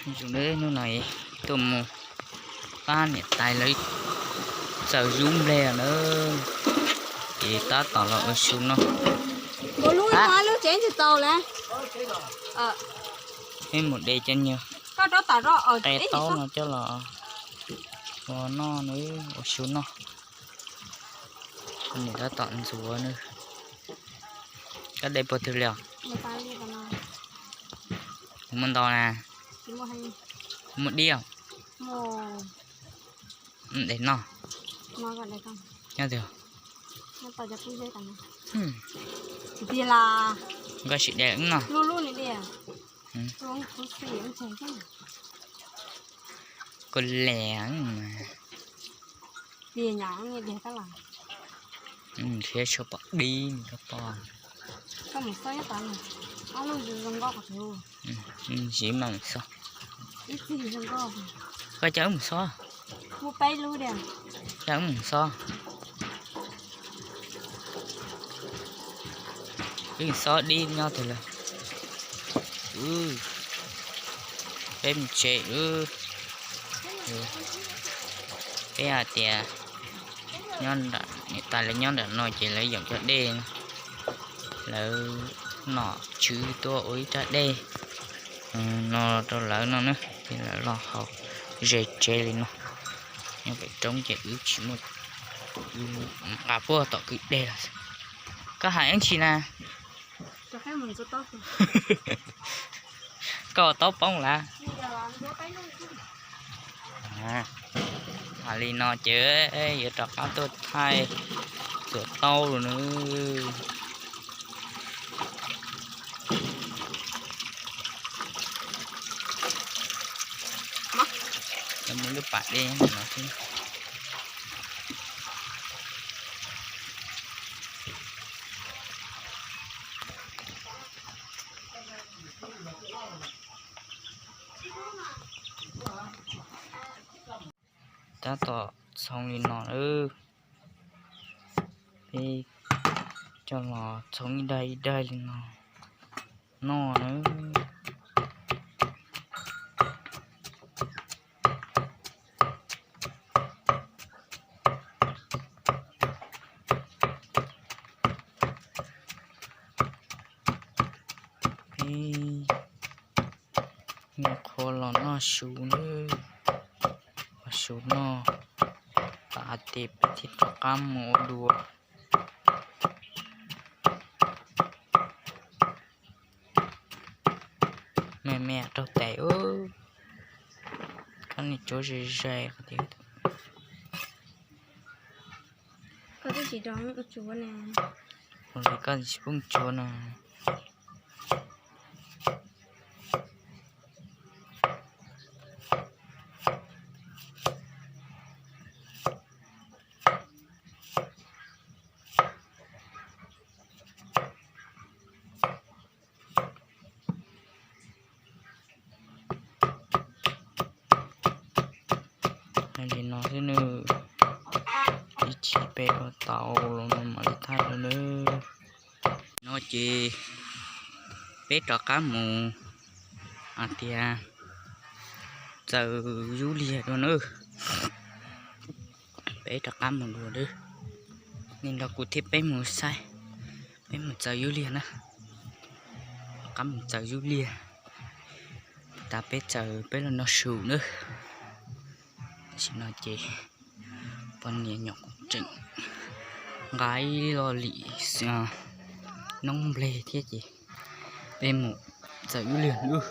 Zoo, hnub no tuaj mus pab niam tais lawv txaws yub nplej na, ces tab tom los ua su noj. Peb mus de cov nyuag qe taub no coj los ua noj na, ua su noj. Niam tab tom ntxuav na. Koj de puas twg li os? Kuv muaj ntau na. Kuv muaj dib os. De noj. Nyob twg? Nkoj sim de wb noj. Kuv lees mas. Thiab tshuav pom dib koj pom. Siv mas mus xo. Koj coj wb mus xo. Coj wb mus xo. Wb xo dib nyob twg lawm. Peb mus tsev. Peb hais tias nyob nram, niam tais lawv nyob nram no ces lawv yeem cov dej, lawv nom tswv tuaj ua ib rab dej no rau lawv no na, ces lawv los haus ze tsev li no. Nyob pem roob ces wb tsis muaj, nqa puag tom kwj deg los. Koj hais ib ntsis na. Koj ua taub poob lawm. Hais li no ces yuav rov qab tuaj thaij txuas taub lawm na. Muaj lub pas dej no xwb. Tab tom txhoov li no lawm. Peb coj los txhoov ib daig ib daig li no noj na. Peb nyuam qhuav los noj su nawb, ua su noj tas ces peb thiaj rov qab mus ua dua. Me me raug tes, koj niag tsuav ze ze qhov tias. Koj twb tsis pub tsuav na. Hais li no xwb nawb, ib chim peb ua tau los no mam li thaij rau nawb. No ces peb rov qab mus hais tias txaws yub liag dua nawb. Peb rov qab mus dua nawb. Nej nrog kuv thiab peb mus saib, peb mus txaws yub liag na. Rov qab mus txaws yub liag, tas peb txaws peb los noj su nawb. Tam sim no ces poj niam nyuam qhuav tseem nqa ib lo lim noob nplej thiab ces peb mus txaws yub liag nawb.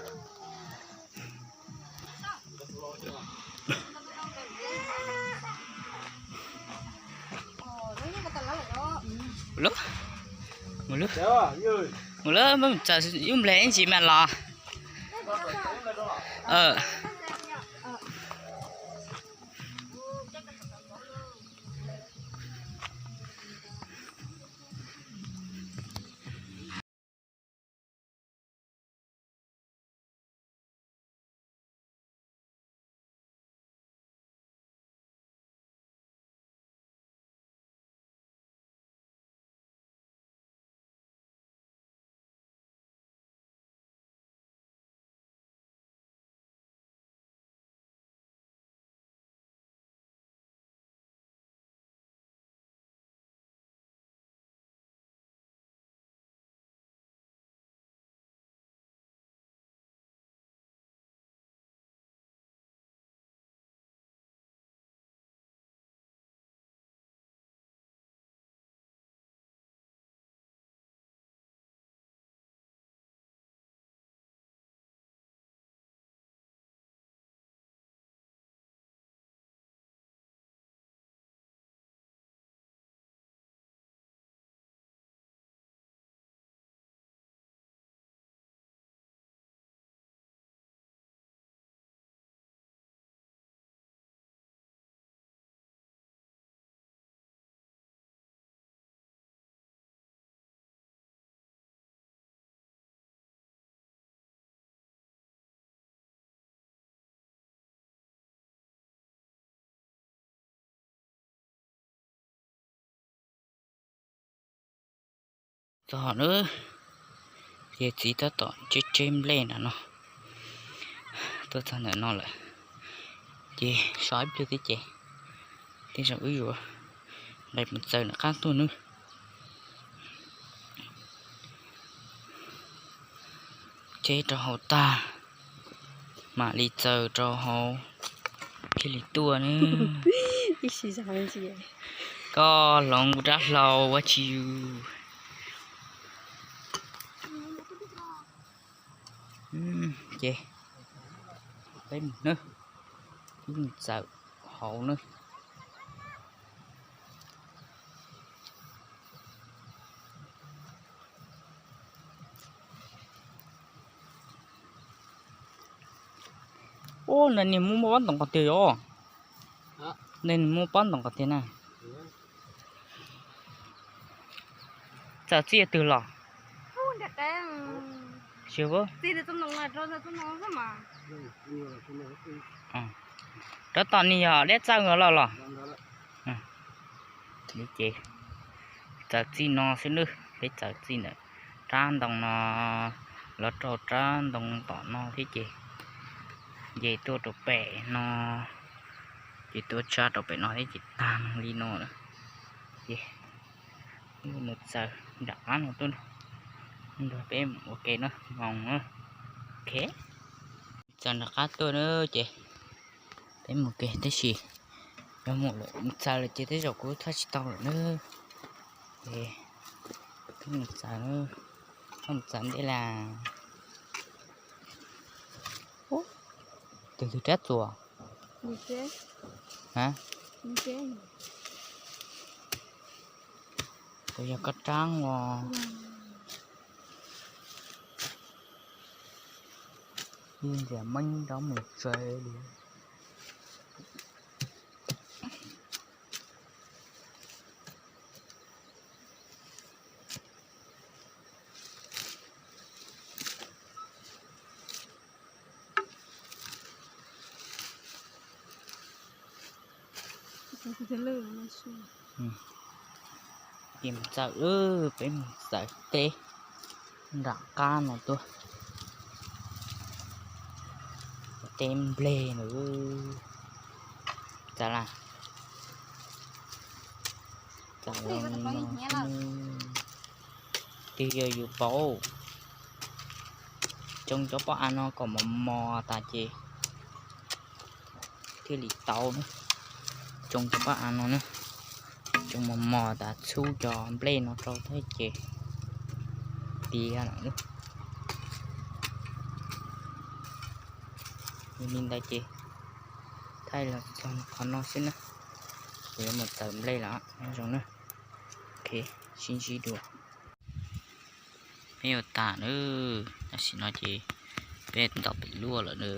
Mus lawm, mus lawm, mus lawm, txaws yub nplej ib ntsis mas los. Txog na, yawg txiv tab tom tseb tseb nplej nram no. Tuaj txog ntawm no lawm, ces so ib pliag thiab ces tej zaum wb yuav nqes mus txaws nram qab tuaj nawb. Tseb rau hauv tag, mam li txaws rau hauv thiaj li tuaj nawb. Koj hloov kuv rab hlau ua tsi yus. Ces peb mus nawb, ib mus txawm hauv nawb. Ub, ntawm niag muaj pob ntoos qhov twg os? Ntawm niag muaj pob ntoos qhov twg na? Txawm txij twg los? Rov tom niag yog deb txawj los los? Ces txawm txij no xwb nawb, peb txawm txij ntawm rab ntoo no los rau rab ntoo tom no thiab ces nce tuaj rau pem no, ces tuaj tshab rau pem no thiab ces tag li no lawm. Ces mus txawm nram qab no tuaj, nrog peb mus ua ke na, mus na. Ok, txawm nram qab tuaj na ces peb mus ke tab sis yuav mus lawm, mus txawm lawm ces tej zaum kuv txhaj tsis tau lawm na. Es mus txawm, mus txawm ntej las. Tus twg rab txuas? Kuv yog koj rab os. Ib ntxias meeb nrov mus tsev li. Ces mus txawm, peb mus txawm teb nram qab no tuaj. Teb nplej na. Txawm las, txawm los no. Twb yog yus paub tsoo cov pob av no kom mos mos tas ces thiaj li tau na. Tsoo cov pob av no na, tsoo mos mos tas txhub cov nplej no rau thiab ces tiav lawm. Yog li ntawd ces thaij los txog qhov no xwb na, kuv yuav mus txawm nplej lawm, nyob zoo na. Ok, sib ntsib dua. Peb yuav tag na, tam sim no ces peb ntaus pem luaj lawm na.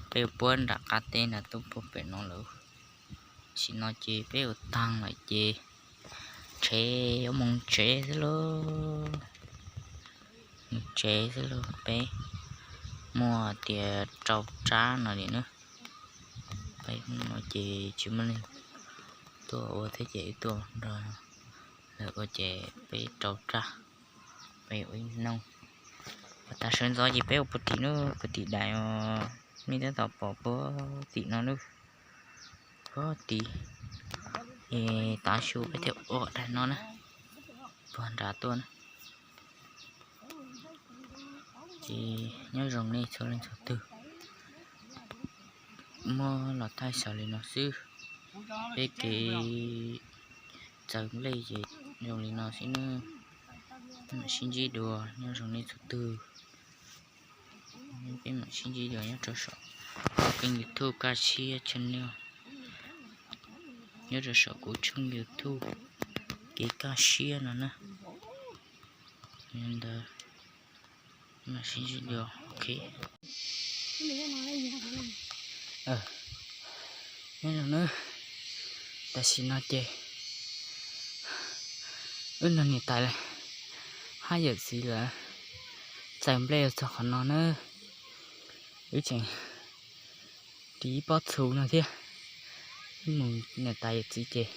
Peb yuav puab nram qab teb nrad tuaj puag pem no lawm. Tam sim no ces peb yuav taag lawm ces ntshe yuav mus tsev xwb lauj. Mus tsev xwb lauj, peb muaj tias rau tsab no li na. Peb no ces tsis muaj neeg tuaj ua thiab ces wb tuaj nrog lawv ua ces peb rau tsab, peb ua ib hnub. Pas tas sawv ntxov ces peb ua puag tim na, puag tim daim os, nej tab tom pom puag tim no na. Puag tim, es tav su peb thiaj ua daim no na, puag nrad tuaj na. Ces nyob zoo nej txhua leej txhua tug, muab los thaij xaus li no xwb. Peb kev txawm nplej ces zoo li no xwb na. Peb mam sib ntsib dua, nyob zoo nej txhua tug. Peb mam sib ntsib dua nyob rau saum kuv kênh YouTube Kaj Siab channel, nyob rau saum kuv tshooj YouTube Kev Kaj Siab no na. Ntawd, peb mam sib ntsib dua, ok. Nyob zoo na, tam sim no ces wb nrog niam tais hab yawm txiv lawv txawm nplej txog qhov no na. Wb tseem ris ib pob txhuv no thiab, wb mus niam tais yawm txiv ces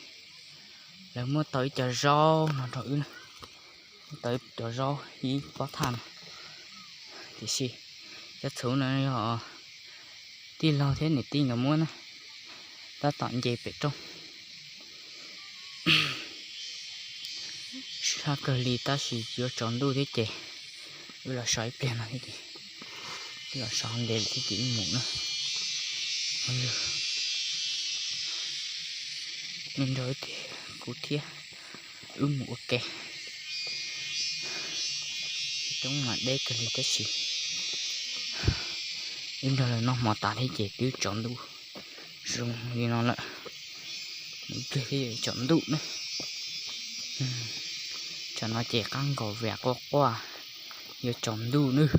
Lawv muab tau ib co zaub no rau wb, muab tau ib co zaub ib pob thaj no. Tiam sis cov txhuv no yog tij laug thiab niam tij nkawd muab na, tab tom nce pem roob. Sab kawg li tab sis yuav tsaus ntuj thiab ces wb los so ib pliag no thiab ces, wb los so ntev lawm thiab ces wb mus na. Nyob nrog wb tiag, kuv thiab, wb mus ua ke. Roob mas deb kawg li tab sis wb nrog lawv noj hmo tas thiab ces twb tsaus ntuj zoo li no lawm. Mus kiag thiab yuav tsaus ntuj na. Tsam no ces qab nkaus vias quaj quaj, yuav tsaus ntuj nawb.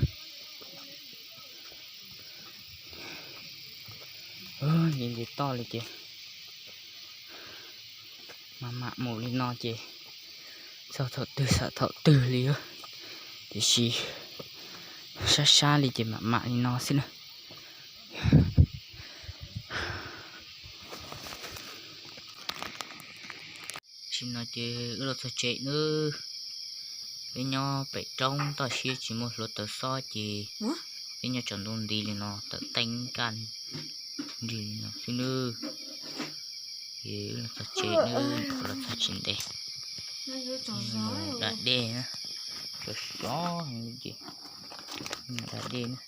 Nce nce toj li ces mam mam mus li no ces txog thaum twg xam thaum twg li. Tiam sis sab sab li ces mam mam li no xwb na. Tam sim no ces wb los txog tsev nawb. Peb nyob pem roob toj siab tsis muaj hluav taws xob ces peb nyob tsaus ntuj nti li no tawm teeb kaj nrig li no xwb nawb. Ces wb los txog tsev nawb, los txog tsis ntev. Da dej na, sov sov li ces da dej na.